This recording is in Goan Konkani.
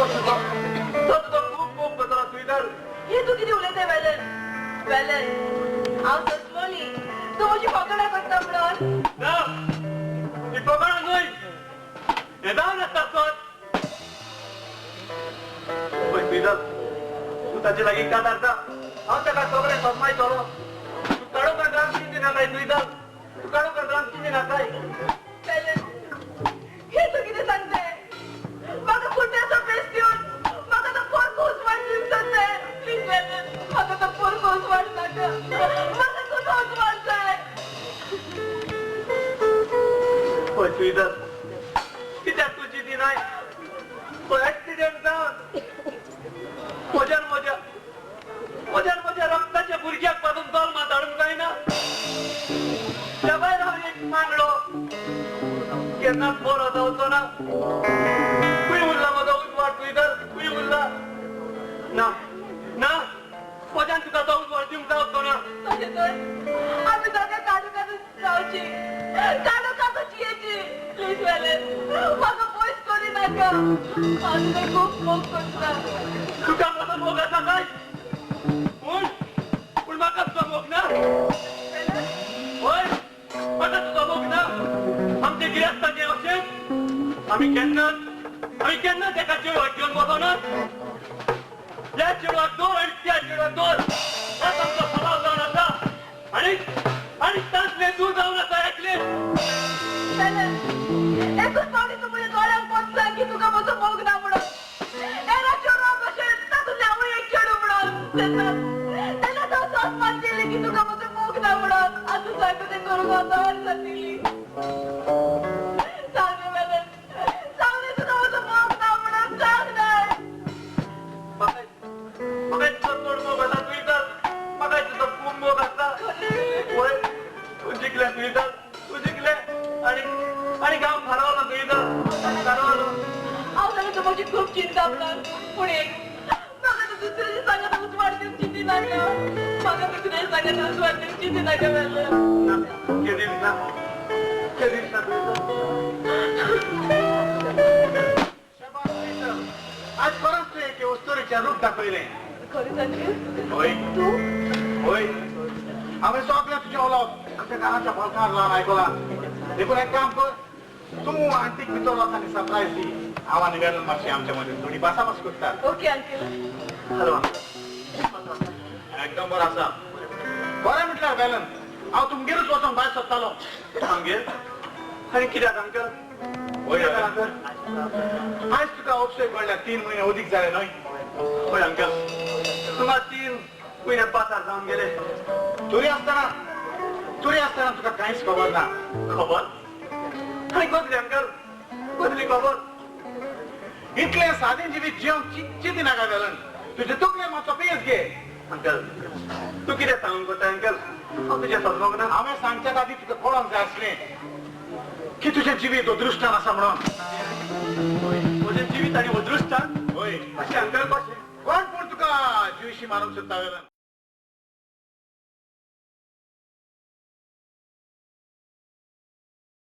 तो तुजो खूब मोग करतलो तुयदर. हे तूं कितें उलयता वेलन? वेलन, हांव सोंसलोली तूं म्हजी फकाणां करता म्हणून. ना, ही फकाणां न्हय, हें जावन आसता सत. पळय तुयदर, तूं ताचे लागीं काजार जा, हांव ताका सगळें सजमायतलो. तूं काळोखांत राम चिंती नाकाय तुयदर, तूं काळोखांत राम चिंती नाकाय. वेलन, हे तूं कितें सांगताय? म्हाका कुड्ड्याचो पेस दिवन म्हाका तो पोरको उजवाड दिवंक सोदताय. प्लीज वेलन, म्हाका तो पोरको उजवाड नाका, म्हाका तुजो उजवाड जाय. पळय तुयदर, कित्याक तूं चिंती नाय? पळय एक्सिडेंट जावन म्हज्यान म्हज्या म्हज्यान म्हज्या रक्ताच्या भुरग्याक पासून जल्मात हाडूंक जायना. त्या भायर हांव एक मांगडो, केन्नाच बरो जावचो ना. खंय उरला म्हजो उजवाड तुयदर? खंय उरला? ना ना, म्हज्यान तुका तो उजवाड दिवंक जावचो ना. तशें तर आमी दोगां काडू रावची, काडू जियेची. प्लीज वेलन, म्हाका पयस करी नाका, हांव तुका खूब मोग करता. तुका म्हजो मोग आसा काय? पूण पूण म्हाका तुजो मोग ना. हय, म्हाका तुजो मोग ना. आमचे गिरेस्ताचें अशें, आमी केन्नाच एका चेडवाक घेवन वचनात. ह्या चेडवाक दवर आनी त्या चेडवाक दवर, होच आमचो स्वभाव जावन आसा. आनी आनी तांतलें तूं जावन आसा एकलें. वेलन, एकूच फावटी तूं म्हज्या दोळ्यांक पचता की तुका म्हजो मोग ना म्हणून. एरा चेडवा भशेन तातूंतलें हांवूय एक चेडूं म्हणून. तेन्ना तेन्ना हांव सोंसपाक गेलें की तुका म्हजो मोग ना म्हणून. आतां सांग तें करूंक हांव तयार जातली. सांग न्ही वेलन, सांग न्ही तुका म्हजो मोग ना म्हणून, सांग न्हय. म्हाका म्हाका तुजो चड मोग आसा तुयदर, म्हाका तुजो खूब मोग आसा. वय, तूं जिखलें तुयदर, तूं जिखलें. आनी आनी गांव थारावलो तुयदर, थारावलो. हांव जाणा तूं म्हजी खूब चिंता म्हणून, पूण एक म्हाका तूं दुसऱ्याच्या सांगात उजवाड दिवंक चिंती नाका. म्हाका दुसऱ्याच्या सांगात उजवाड दिवंक चिंती नाका वेलन. ना, केदीच ना, केदीच ना तुयदर. शाबास तुयदर, आज खरोच तुवें एके अस्तुरेचें रूप दाखयलें. खरें अंकल? हय. तूं? हय, हांवें सगळें तुजें उलोवप आमच्या कानाच्या फलकार लावन आयकलां. देखून एक काम कर, तूं आंटीक भितर वच आनी सरप्रायज दी. हांव आनी वेलन मातशें आमच्या मदीं थोडी भासाभास करतात. Okay uncle. Hello, एकदम बरो आसा. बरें म्हटल्यार वेलन, हांव तुमगेरूच वचोंक भायर सोदतालो. आमगेर? आनी कित्याक अंकल? हय अंकल, आयज तुका उपशेक पडल्यार 3 म्हयने अदीक जाले न्हय? हय अंकल, सुमार 3 म्हयने पासार जावन गेले. तरी आसतना तरी आसतना तुका कांयच खबर ना. खबर? आनी कसली अंकल, कसली खबर? इतलें सादें जिवीत जिवंक चिंती नाका वेलन, तुजे तकले मातसो पेस घे. अंकल, तूं कितें सांगूंक कोत्ता अंकल? हांव तुजें समजोंक ना. हांवें सांगच्या आदीं तुका कळोंक जाय आसलें की तुजें जिवीत अदृश्टान आसा म्हणून. म्हजें जिवीत आनी अदृश्टान? हय. कशें अंकल, कशें? कोण पूण तुका जिविशी मारूंक सोदता वेलन.